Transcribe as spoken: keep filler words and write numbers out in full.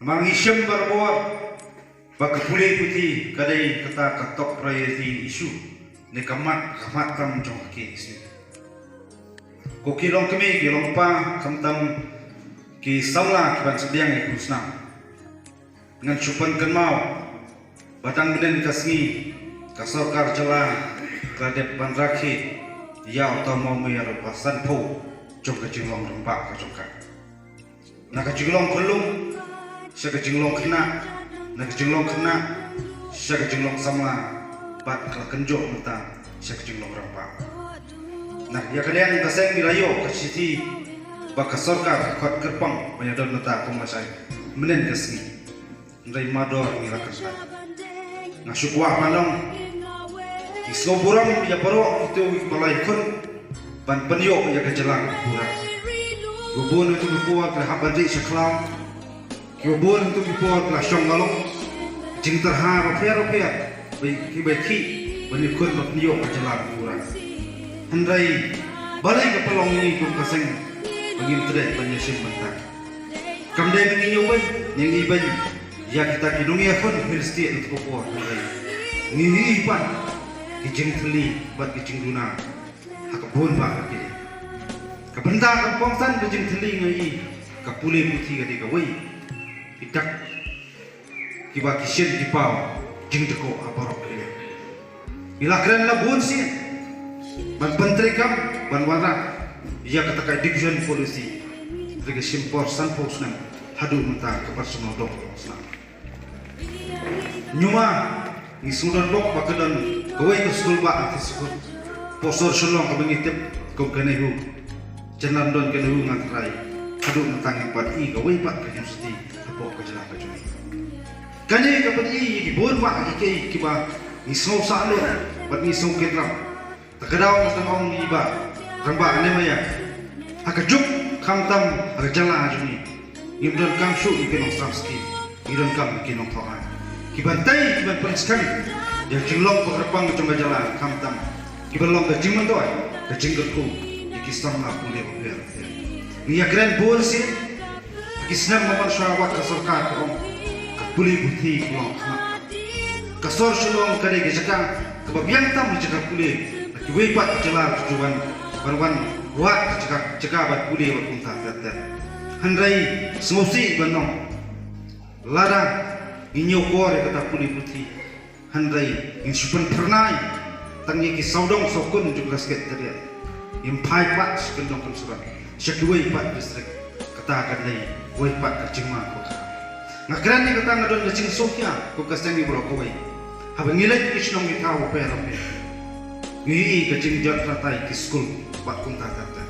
Ma ngi shem barabor ba ka pule puthi ka dei kata ka top priority issue ne ka mat ka mat tam jong ka K S U. Ko ki long kmie ki long pa khamtam ki samla ki ban sdiang ïa ka khusnam. Ngan shu pynkynmaw ba tang mynnin ka sngi ka sorkar jylla ka dep ban rakhe ïa uta u mawmir ba sanphew jong ka jinglong rangbah ka jong ka. Na ka jinglong khyllung sha ka jinglong khynnah, na ka jinglong khynnah sha ka jinglong samla, bad ka la kynjoh mynta sha ka jinglong rangbah. Na ïa ka liang ka seng ngi la ïoh ka shithi ba ka sorkar ka khot kyrpang ba ïa don mynta kum lashai mynnin ka sngi. Hynrei mardor ngi la kyntait. Nga shu kwah ban ong, ngi sngewburom ïa baroh kito kiba la ïakhun ban pynïoh ïa ka jylla ka pura. Kiba bun kito ki por ki la hap ban ri sha khlaw. Kiba bun kito ki por ki la shong ka long jingtyrha bapher bapher ba kiba khih ban ïakhun ban pynïoh ka jylla ka pura. Hynrei balei ka pynlong ïa ngi kum ka seng ba ngim treh ban ïashim bynta. Kam dei ba ngi ïohi beiñ, ngi ïohi beiñ ïa kita ki nongïakhun Hill State na ka por, hynrei ngi ïohi pat ki jingthylli bad ki jingduna ha ka bun bah ka pule. Ka bynta ka kongsan ka jingthylli nga ïohi ka pule puthi ka dei kawei. Ki dak kiba ki shin ki paw jingdako ha baroh ka liang. Ngi la kren la bun sien ban pyntreikam ban wanrah ïa kata ka education policy. Hynrei ka shim por sanphew snem haduh mynta ka pat shim noh dok snem. Ñiuma ngi sngewdon bok ba ka don kawei ka skul bah ha Thisakut, Posor Shillong kaba ngi tip kum ka NEHU. Jynlong don ka NEHU ngan trai haduh mynta ngim pat i kawei pat ka university hapoh ka jylla ka jong ngi. Kane ka pyni ïa ki bun bah ki kiei kiba ngi sngewsih lut bad ngi sngewkynrap. Ta ka daw nga tang ong ïa i bah rangbah ne maya, ha ka juk khamtam ha ka jylla jong ngi ngim donkam shuh ïa ki nongshah skim, ngi donkam ïa ki nongthoh aiñ kiban tei kiban pynskhem ïa ka jinglong ba kyrpang jong ka jylla, khamtam kiban long ka jingmyntoi ka jingkyrkhu ïa ki samla pule bapher bapher. Ngi ïakren bun sien ha ki snem ba man shwa wat ka sorkar ka ong ka pule puthi ka long khmat. Ka sor Shillong ka dei ka jaka kaba biang tam ha jaka pule na kiwei pat ki jylla ki ju wan ban wan wad ka jaka, jaka ban pule bad kumta ter ter. Hynrei sngewsih ban ong lada ngi ñiew por ïa kata pule puthi, hynrei ngin shu pynphyrnai tang ïa ki sawdong sawkun jong ka Secretariat. Ngim phai pat sha kyndong Kynsuran, sha kiwei pat district. Kata ka dei wei pat ka jingma ka. Nga kren ïa kata nga don ka jingsngewkhia kum ka seng baroh kawei. Haba ngi leit ki shnong ki thaw bapher bapher, ngi ïohi ka jingjot ratai ki skul bad kumta ter ter.